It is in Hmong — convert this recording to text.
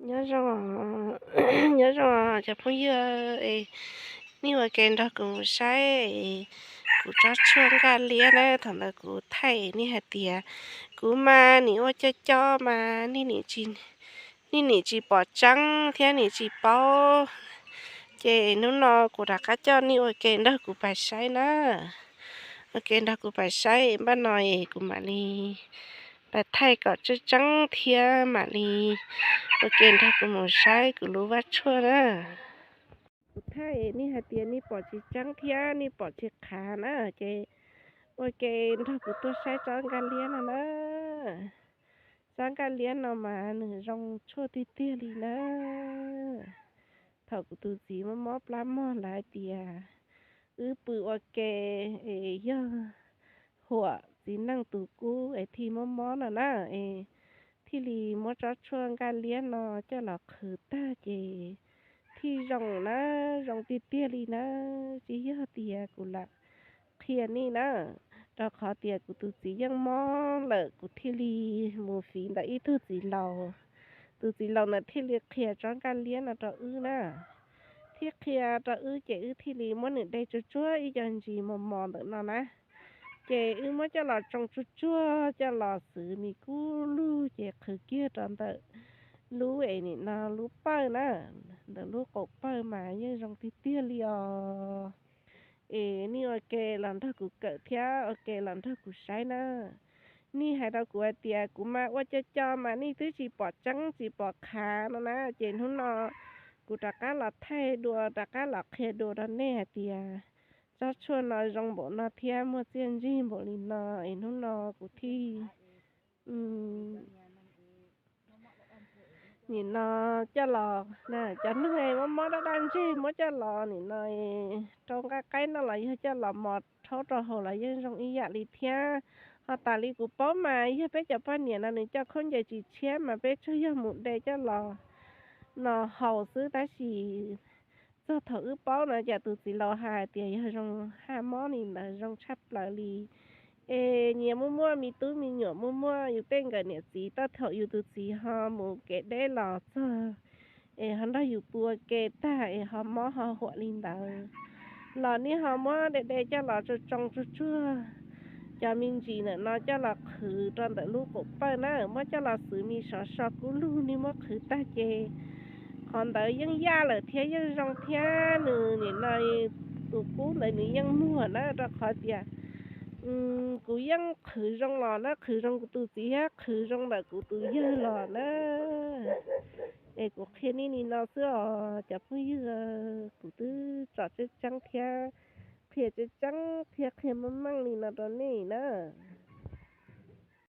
Nyob zoo, nyob zoo cov phooj ywg, nej ua ke nrog kuv mus saib kuv tsob tshuaj nkaj liab na. Thaum ntawd kuv thaij nej hais tias kuv mas nim ua co co mas nej nim tsis pom tseeb thiab nim tsis paub. Ces hnub no kuv rov qab coj nej ua ke nrog kuv pais saib na. Ua ke nrog kuv pais saib npaj no es kuv mam li pais thaij kom tseeb tseeb thiab mam li ua ke nrog kuv mus saib kuv lub vaj tshuaj na. Kuv thaij nej hais tias nej pom tsis tseeb thiab nej pom tsis qhav na, ces ua ke nrog kuv tuaj saib tsob nkaj liab no na. Tsob nkaj liab no mas nws zoo tshuaj tiag tiag li na. Thaum kuv tus txiv mob mob plab mog lawv hais tias wb pw ua ke es yog huam txiv neej tus kub es thiaj mob mob no na, es thiaj li muab tsob tshuaj nkaj liab no coj los qhwv tag ces thiaj zoo na, zoo tiag tiag li na. Tsis yog tias kuv lam qhia nej na, rau qhov tias kuv tus txiv yeej mob lawm kuv thiaj li mus fiv ntawm ib tug txiv laus. Tus txiv laus ntawd thiaj li qhia tsob nkaj liab no rau wb na, thiaj qhia rau wb ces wb thiaj li muab nws de tsuag tsuag ib co ntsis mos mos ntawm no na. Ces wb muab coj los tsoo tsuag tsuag coj los xwv mis kub lug ces qhwv kiag rau ntawm lub es nim no lub pawj na, ntawm lub qaum pawj mas yeej zoo tiag tiag li os. Es nej ua ke los nrog kuv kawm thiab ua ke los nrog kuv saib na. Nej hais rau kuv hais tias kuv mas ua co co mas nej twb tsis pom tseeb tsis pom qhav no na, ces hnub no kuv rov qab los thaij dua rov qab los qhia dua rau nej hais tias tsob tshuaj no zoo npaum no thiab muaj txiaj ntsig npaum li no, es hnub no kuv thiaj nim no coj los, cov neeg mob mob daj daj ntseg muab coj los nim no rau nqaij qaib noj los yog coj los mos rhaub rau haus los yeej zoo ib yam li thiab. Ho tas li kuv paub mas yog peb cov poj niam no nws coj khaub ncaws tsis tshiab mas peb tsuas yog mus de coj los no haus xwb, tab sis txog thaum wb paub no cas tus txiv laus hais tias yog zoo haj mob li ntawd zoo tshaj plaws li. Es nyias muaj muaj me tub me nyuam muaj muaj yus tej nkawm niam txiv, thaum yus tus txiv ho mus kev deb los txog es ho nrog yus pw ua ke tag es ho mob ho huam li ntawd los nej ho muab de de coj los tsoo tsoo tsuag tsuag cov me ntsis ntawm no coj los qhwv rau ntawm lub qaum pawj na, muab coj los xwv me sov so kub lug nej muab qhwv tag ces qhov ntawd yeej yaj lawm thiab yeej zoo thiab nws nim no tus kub ntawd nws yeej muag na, rau qhov tias kuv yeej qhwv zoo los na, qhwv zoo kuv tus txiv thiab qhwv zoo ntawm kuv tus yawg los na. Es kuv qhia nej li no xwb os cov phooj ywg, kuv twb tsom tseeb tseeb thiab qhia tseeb tseeb thiab qhia meej meej li no rau nej na.